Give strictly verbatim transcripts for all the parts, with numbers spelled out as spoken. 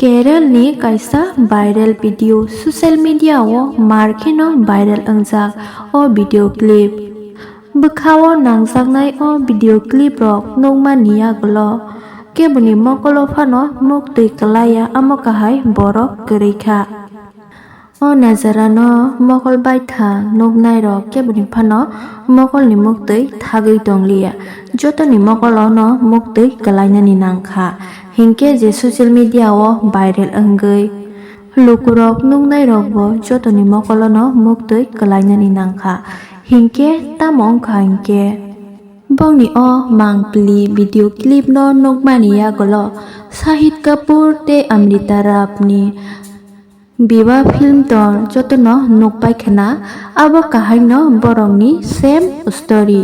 Kerala ni kaisa viral video social media o mar kheno viral wngjak o video clip. Bwkha o nangjaknai o video clip rok nukmani yagulo keboni mokolo phano muktwi kwlaiya, amo kahai borok kwrwi kha. O najarano mokol baithang nuknairok keboni phano mokolni muktwi thagwi tongliya, jotoni mokolono muktwi kwlainani nangkha, hinkhe je social media o viral wngwi lukurok nuknairokbo jotoni mokolono muktwi kwlainani nangkha, hinkhe tamo wngkha hinkhe. Bongni o mangpili video clip no nukmani yagulo Shahid Kapoor tei Amrita Rap ni Viva film to jotono nukpai khna, abo kahaino borokni same story.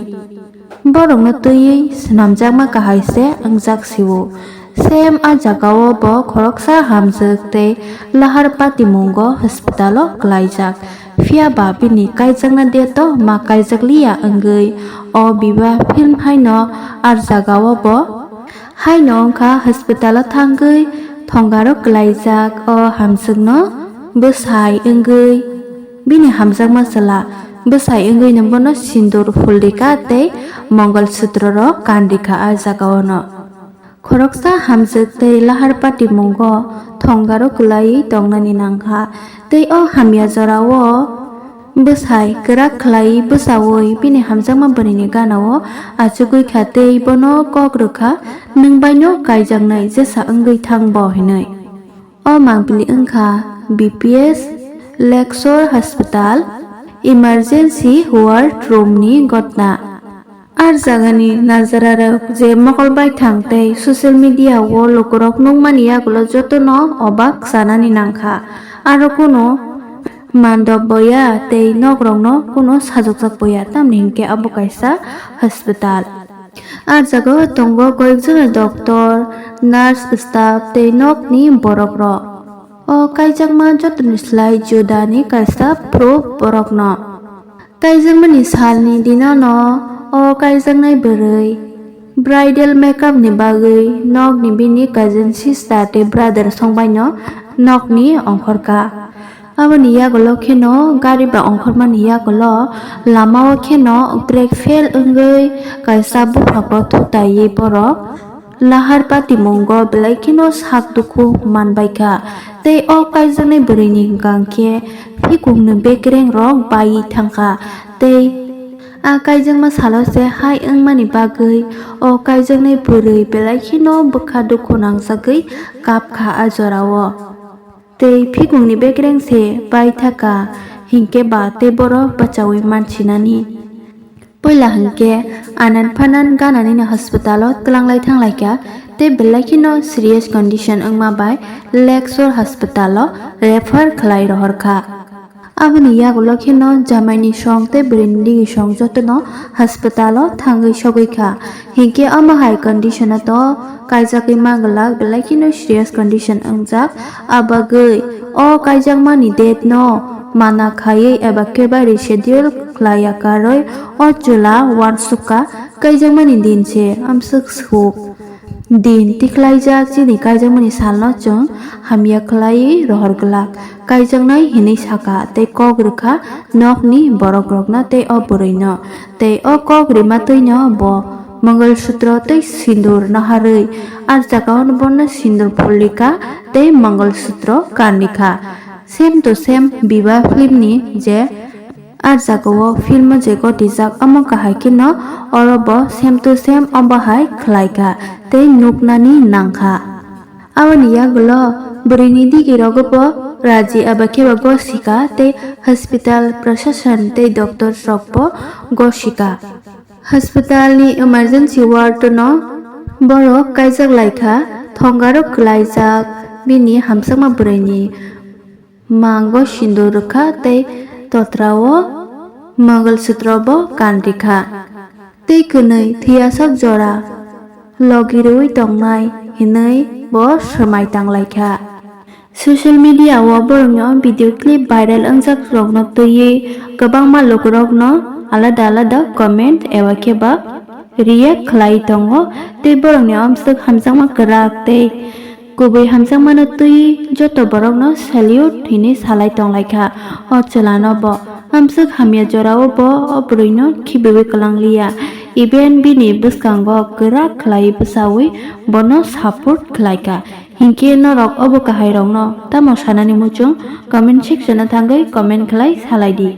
Borokno twiwi swnamjakma kahai se wngjak sio. Same a jagao bo khoroksa hamjwk tei lahar patimungo hospital o kwlaijak. Phiya ba bini kaijakna date o ma kaijakliya wngwi o Viva film haino a jagao bo Haino wngkha hospital o thangwi thongaro kwlaijak o hamjwkno bwsai wngwi bini hamjakma chwla bwsai wngwino bono sindur phulrikha tei mongol sutro rok kanrikha a jagao no. Khoroksa hamjwk tei lahar patimungo thongaro kwlaiwi tongnani nangkha tei o hamya jorao Bwsai kwrak khlaiwi bwchaui bini hamjakma bwrwini ganao achugwi kha tei bono kok rwkha, "Nwng baino kaijaknai jesa wngwi thang bo," hinwi. O mangpili wngkha B P S Lakeshore Hospital Emergency Ward Room ni gotna. Ar jagani najararok je mokol baithang tei social media o lukurok nukmani yagulo jotono obak chanani nangkha. Aro kunu mandop boya tei nokrokno kunu sajokjak boya, tamni hinkhe abo kaisa hospital. Ar jagao tongo koyekjona doctor, nurse, staff tei nokni borokrok. O kaijakma jotoni slai judani kaisa proof borokno. Kaijakmani salni dinono o kaijaknai bwrwi bridal makeup ni bagwi nokni bini cousin sister tei brother songbaino nokni ongkhorkha. Aboni yagulo kheno gari bai ongkhormani yagulo lamao kheno brake fail wngwi kaisa buphango thutaiwi borok lahar patimungo belai kheno sak dukhu manbaikha. Tei o kaijaknai bwrwini hwnkha hwnkhe phikungni bekereng rok baiwi thangkha tei a kaijakma salo se hai wngmani bagwi o kaijaknai bwrwi belai kheno bwkha dukhu nangjagwi kapkha a jorao. Tei phikungni bekereng se bai thaka hinkhe ba tei borok bachaui mansinani. Puila hinkhe anan phanan gananini hospital o twlanglai thanglaikha tei belai kheno serious condition wngma bai Lakeshore Hospital o refer khlai rohorkha. Aboni yagulo kheno jamaini song tei bwrwini digi song jotono hospital o thangwi sogwi kha. Hinkhe omo hai condition o to kaijagwi manglak, belai kheno serious condition wngjak. Abagwi o kaijakmani date no mana khaiwi eba khe bai reschedule khlaiya karwi o chwla uansukha kaijakmani din se amswk suk. Din tikhlaijak chini kaijakmani salno chwng hamya khlaiwi rohor glak. Kaijaknai hinwi sakha tei kok rwkha nokni borokrokno tei o bwrwino. Tei o kok rima twino bo Mongol Sutro tei sindur naharwi, ar jagao bono sindur phulikha tei Mongol Sutro kanikha. Same to same Viva film ni je ar jagao film o je gotijak, omo kahai kheno oro bo same to same obo hai khlaikha tei nuknani nangkha. Aboni yagulo bwrwini digirogo bo raji eba khe bo gosika tei hospital prashasan tei doctors rok bo gosika. Hospital ni emergency ward no borok kaijak laikha, thongaro kwlaijak bini hamjakma bwrwini mango sindur rwkha tei totrao Mongol Sutro bo kanrikha. Tei kwnwi thwiyasak jora logi rwui tongnai hinwi bo swmai tanglaikha. Social media o borokni o video clip viral wngjak rokno twiwi kwbangma lukurokno alada alada comment eba khe ba react khlai tongo tei borokni o amswk hamjakma kwrak tei Kubui hamjakmano twi joto borokno salute hinwi salai tonglaikha o chwlano bo. Amswk hamya jorao bo o bwrwino khibiwi kwlangliya. Even bini bwskango kwrak khlai bwchawi bono support khlaikha. Hinkhe norok obo kahairokno tamo sanani muchung comment section o thangwi comment khlai salaidi.